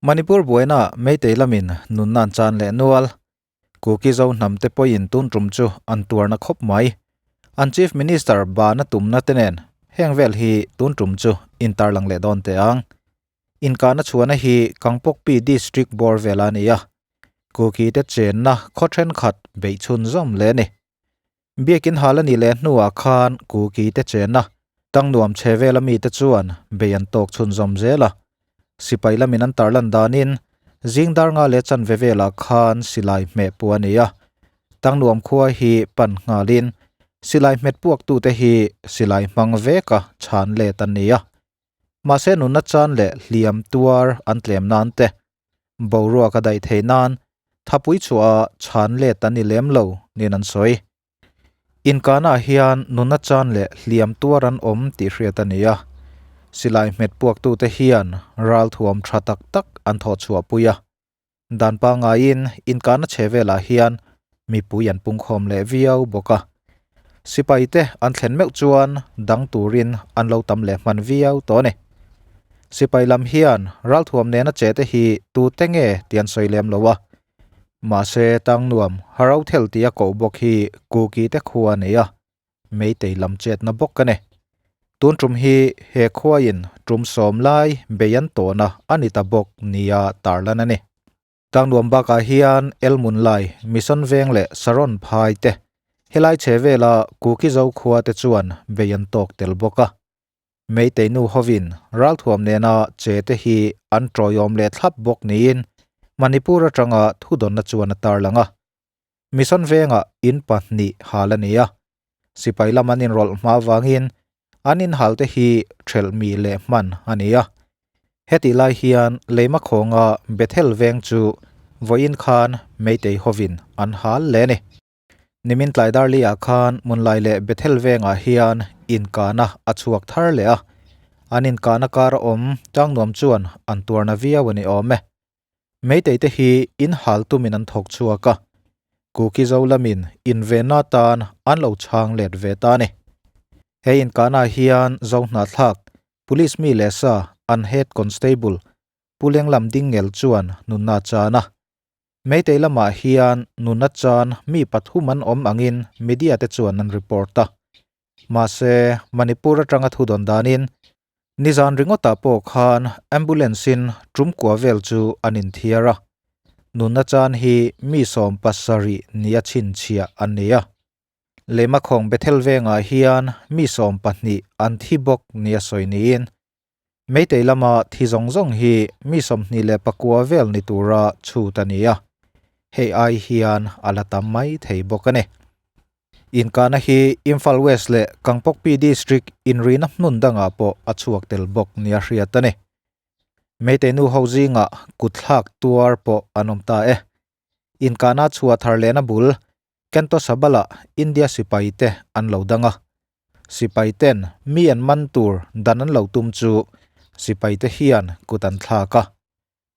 Manipur buaina Meitei lamin nunna an chan leh nual. Kuki Zo hnam te pawhin tun tum chu an tuarna khawp mai. An Chief Minister bana tumna te nen heng vel hi tun tum chu intarlang leh dawn teh ang. Inkahna chhuahna hi Kangpokpi District bawr vel a ni a. Kuki te chenna khaw thenkhat beih chhunzawm leh a ni. Biakin hal a nih leh hnuah khan Kuki te chenna Tangnuam chhe vela mite chuan bei an tawk chhunzawm zel a. Sipai lamin an tarlan danin zing dar nga leh chanve velah khan silai hmeh puah a ni a. Tangnuam khua hi pan nghalin silai hmet puaktute hi silai hmang veka chhan let an ni a. Mahse nunna chan leh hliam tuar an tlem nan te, boruak a daih theih nan thapui chhuah chhan let an ni lem lo niin an sawi. Inkanah hian nunna chan leh hliam tuar an awm tih hriat a ni a. Silai hmet puaktute hian ralthuam tha tak tak an thawh chhuahpui a. Dan pangaiin inkahna chhe velah hian mipui an pungkhawm leh viau bawk a. Sipaite an thlen meuh chuan dang turin an lo tam leh hman viau tawh a ni. Sipai lam hian ralthuam nena che te hi tute nge tih an sawi lem lo a. Mahse tangnuam Harothel tia koh bawk hi Kuki te khua a nei a. Meitei lam chetna bawk a ni. Tun tum hi he khuaiin tum sawm lai bei an tawhna a ni ta bawk nia tarlan a ni. Tlangnuam bakah hian Elmun lai, Mission Veng leh Saron phai te, helai chhe vela Kuki Zo khua te chuan bei an tawk tel bawk a. Meitei nu hovin ralthuam nena che te hi an tawiawm leh thlap bawk niin Manipur atanga thudawnna chuan a tarlang a. Mission vengah in pahnih hal a ni a, sipai lam an inrawlh hma avangin an inhal te hi thelh mi leh hman a ni a. Hetih lai hian Leima khawnga Bethel veng chu vawiin khan Meitei hovin an hal leh a ni. Nimin tlai darliah khan Munlai leh Bethel vengah hian inkahna a chhuak thar leh a, an inkahna kar a awm Tangnuam chuan an tuarna viau a ni awm e. Meitei te hi in hal tumin an thawk chhuak a, Kuki Zo lamin invenna tan an lo chhang let ve ta a ni. He inkahnaah hian Zo hnahthlak, Police mi leh sa an Head Constable Pu Lenglam Dingngel chuan nunna a chan a. Meitei lamah hian nunna chan mi pathum an awm angin media te chuan an report a. Mahse, Manipur atanga thudawn danin Nizan ringawtah pawh khan ambulance-in tumkua vel chu an inthiar a, nunna chan hi mi 70 nia chhinchhiah an ni a. Leimakhawng Bethel vengah hian mi 12 an thi bawk nia sawi niin, Meitei lama thi zawng zawng hi mi 29 vel ni tura chhut a ni a, hei ai hian a la tam mai thei bawk a ni. Inkahna hi Imphal West leh Kangpokpi District inrihna hmun dangah pawh a chhuak tel bawk nia hriat a ni. Meitei nu ho zingah kutthlak tuar pawh an awm ta e. Inkahna chhuah thar lehna bul Kento Sabala India sipai te an lo dang a. Sipai ten mi an man tur dan an lo tum chu sipai te hian kut an thlak a.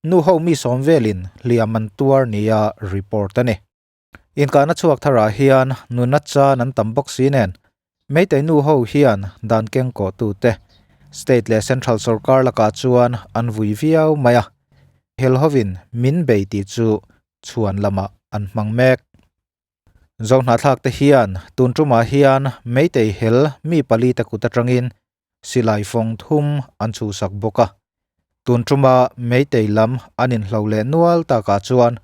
Nu ho mi sawm velin hliam an tuar nia report a ni. Inkahna chhuak tharah hian nunna chan an tam bawk si nen, Meitei nu ho hian dan keng kawhtute state leh central sorkar lakah chuan an vui viau mai a, hel hovin min bei tih chu chhuan lamah an hmang mek. Zohnahthlak te hian tun tumah hian Meitei hel mi pali te kut atangin silai fawng thum an chhuhsak bawk a. Tun tuma Meitei lam an inhlo leh nual takah chuan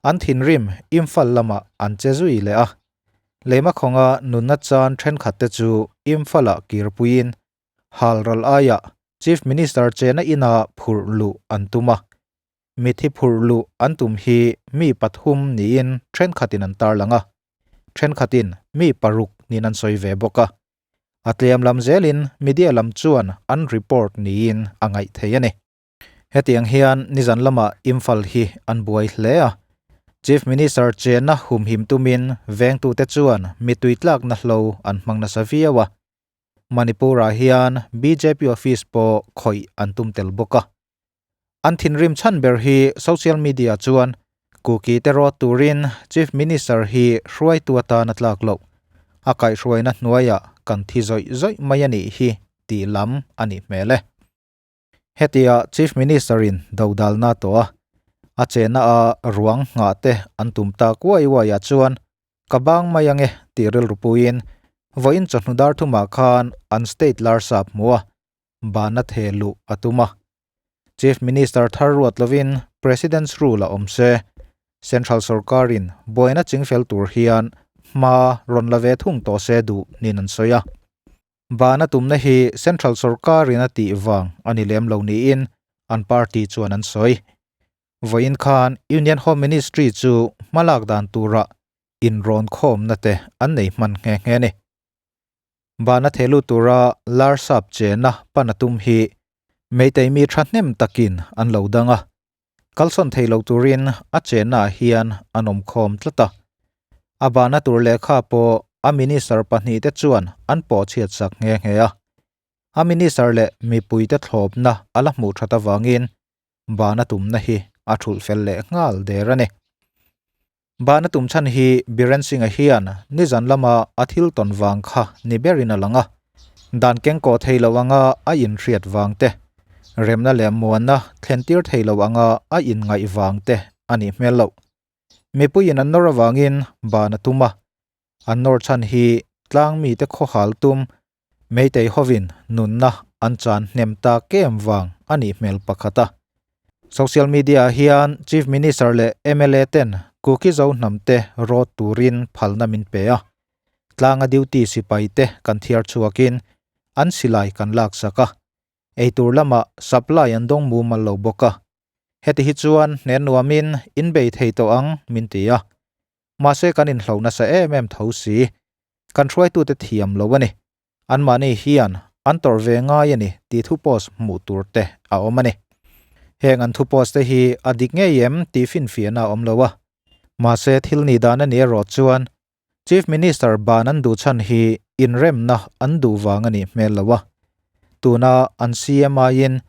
an thinrim Imphal lamah an che zui leh a. Leima khawnga nunna chan thenkhat te chu Imphal-ah kirpuiin halral aiah Chief Minister chena inah phurh luh an tum a. Mithi phurh luh an tum hi mi pathum niin thenkhatin an tarlang a, thenkhatin mi paruk niin an sawi ve bawk a. A tlem lam zelin media lam chuan an report niin a ngaih thei a ni. Hetiang hian nizan lamah Imphal hi an buai hle a. Chief Minister chenna humhim tumin vengtute chuan mitui tlakna hlo an hmang nasa viau a. Manipur-ah hian bjp office pawh khawih an tum tel bawk a. An thinrim chhan ber hi social media chuan Kuki te rawt turin Chief Minister hi hruaitu atan a tlak loh. A kaihhruaina hnuaiah kan thi zawih zawih mai a nih hi tih lam a nih hmel e. Hetia Chief Minister in dodalna a tawh a, a chena a ruang nghah te an tum tak uai uai ah chuan ka bang mai ange tih rilru puiin vawiin chawhnu dar thumah khan an state larsap hmu a, bana the luh a tum a. Chief Minister thar ruat lovin President's Rule a awm se, Central sorkarin buaina chingfel tur hian hma rawn la ve thung tawh se duh niin an sawi a. Bana tumna hi Central sorkarin a tih vang a ni lem lo niin an party chuan an sawi. Vawiin khan Union Home Ministry chu hmalak dan tura inrawn khawmna te an nei hman nghe nghe a ni. Bana thehlut tura Larsap chena pan a tum hi Meitei mi thahnem takin an lo dang a, kalsawn thei lo turin a chennaah hian an awm khawm tlat a. A bahna tur lehkha pawh a minister pahnihte chuan an pawh chhiat sak nghe nghe a. A minister leh mipuite thlawpna a la hmuh that avangin bahna tumna hi a thulh fel leh nghal der a ni. Bahna tum chhan hi Biren Singh-a hian nizan lama a thil tawn vang kha ni berin a lang a. Dan kengkaw thei lo anga a inhriat vang te, remna leh muanna thlentir thei lo anga a inngaih vang te a nih hmel loh. Mipuiin an nawr avangin ban a tum a, an nawr chhan hi tlang mite khawhal tum Meitei hovin nunna an chan hnem ta kem vang a nih hmel pakhat a. Social media ah hian Chief Minister leh mla ten Kuki Zo hnam te rawt turin phalna min pe a. Tlanga duty sipai te kan thiar chhuakin an silai kan laksak a. Eitur lamah supply an dawng mumal lo bawk a. Heti hi chuan hnen nuamin in bei thei tawh ang min ti a. Mahse kan inhlo nasa em em tho si. Kan hruaitute thiam lo a ni. Anmahni hian an tawrh ve ngai a ni tih thu post hmuh tur te a awm a ni. Heng an thu post te hi a dik ngei em tih finfiahna a awm lo a. Mahse thil nih dan a nih erawh chuan Chief Minister ban an duh chhan hi inremna an duh vang a nih hmel lo a. Tuna an CM aiin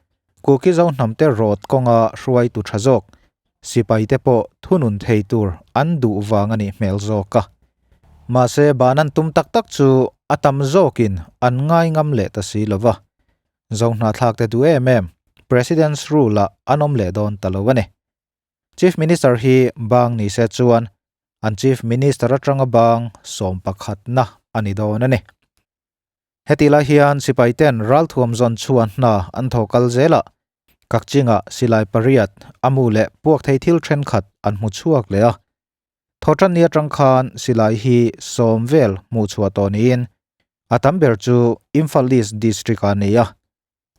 Kuki Zo hnamte rawt kawnga hruaitu tha zawk Sipaite pawh thunun thei tur an duh vang a nih hmel zawk a. Mahse ban an tum tak tak chu a tam zawkin an ngai ngam leh ta si lo va. Zohnahthlak te duh em em President's Rule ah an awm leh dawn ta lo a ni. Chief Minister hi bang ni se chuan an Chief Minister atanga bang 11na a ni dawn a ni. Heti lai hian sipaiten ralthuam zawn chhuah hna an thaw kal zel a, Kakchingah silai pariat, a mu leh puak thei thil thenkhat an hmu chhuak leh a. Thawhtanni atang khan silai hi sawm vel hmuh chhuah tawh niin a tam ber chu Imphal East District ah a ni a.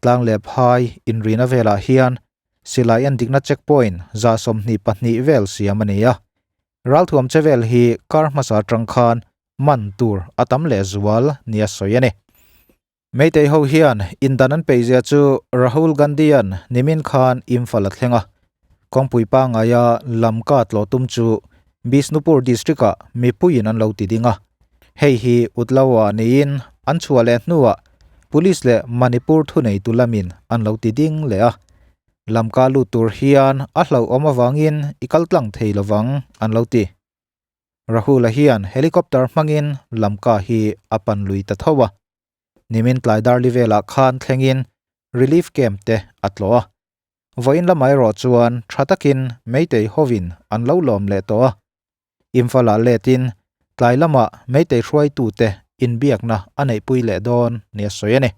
Tlang leh phai inrina velah hian silai endikna checkpoint 22 vel siam a ni a. Ralthuam che vel hi kar hmasa atang khan man tur a tam leh zual nia sawi a ni. Meitei ho hian indan an peih zia chu Rahul Gandhi-a'n nimin khan Imphal a thleng a. Kawngpui pangaia Lamka tlawh tum chu Bishnupur district-ah mipuiin an lo ti ding a. Hei hi Utlawa niin an chhuah leh hnuah Police leh Manipur thuneitu lamin an lo ti ding leh a. Lamka lut tur hian a hlauhawm avangin i kal tlang thei lovang an lo ti. Rahul-a hian helicopter hmangin Lamka hi a pan lui ta tho a. Nimin tlai darli velah khan thlengin relief camp te a tlawh a. Vawiin lamah erawh chuan tha takin Meitei hovin an lo lawm leh tawh a. Imphal-ah letin tlai lamah Meitei hruaitute inbiakna a neihpui leh dawn nia sawi a ni.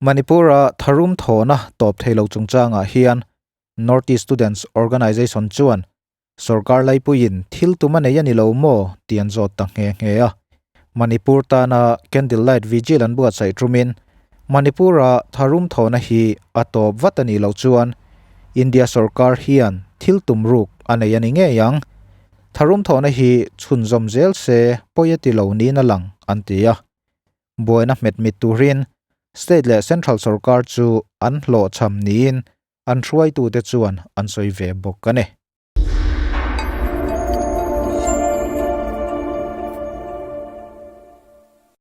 Manipur-a tharum thawhna tawp thei lo chungchangah hian North East Students Organisation chuan Sorkar laipuiin thil tum a nei a ni lo maw tih an zawt ta nghe nghe a. Manipur tana Candle Light Vigil an buatsaih tumin Manipur-a tharum thawhna hi a tawp vat a nih loh chuan India sorkar hian thil tum ruk a nei a ni ngei ang. Tharum thawhna hi chhunzawm zel se pawi a ti lo niin a lang an ti a. Buaina hmet mit turin State leh Central sorkar chu an hlawhchham niin an hruaitute chuan an sawi ve bawk a ni.